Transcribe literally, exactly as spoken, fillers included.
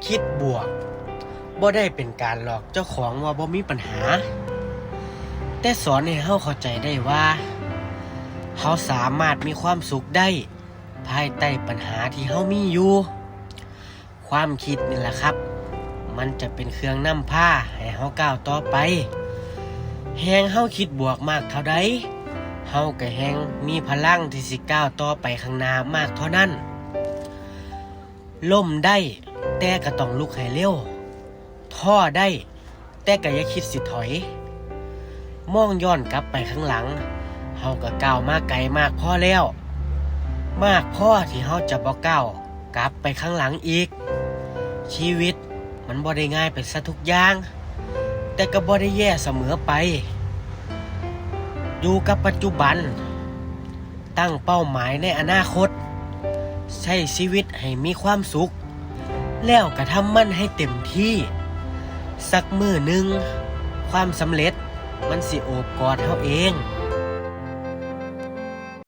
คิดบวก บ่ได้เป็นการหลอกเจ้าของว่าบ่มีปัญหา แต่สอนให้เฮาเข้าใจได้ว่า เฮาสามารถมีความสุขได้ ภายใต้ปัญหาที่เฮามีอยู่ ความคิดนี่แหละครับ มันจะเป็นเครื่องนำพาให้เฮาก้าวต่อไป แฮงเฮาคิดบวกมากเท่าใด เฮาก็แฮงมีพลังที่สิก้าวต่อไปข้างหน้ามากเท่านั้น ล้มได้ แต่ก็ต้องลุกให้เร็ว ท้อได้ แต่ก็อย่าคิดสิถอย มองย้อนกลับไปข้างหลัง เฮาก็ก้าวมาไกลมากพอแล้ว มากพอที่เฮาจะบ่ก้าวกลับไปข้างหลังอีก ชีวิตมันบ่ได้ง่ายไปซะทุกอย่าง แต่ก็บ่ได้แย่เสมอไป อยู่กับปัจจุบัน ตั้งเป้าหมายในอนาคต ใช้ชีวิตให้มีความสุข แล้วกระทำมันให้เต็มที่ สักมื้อหนึ่ง ความสำเร็จมันสิโอบกอดเฮาเอง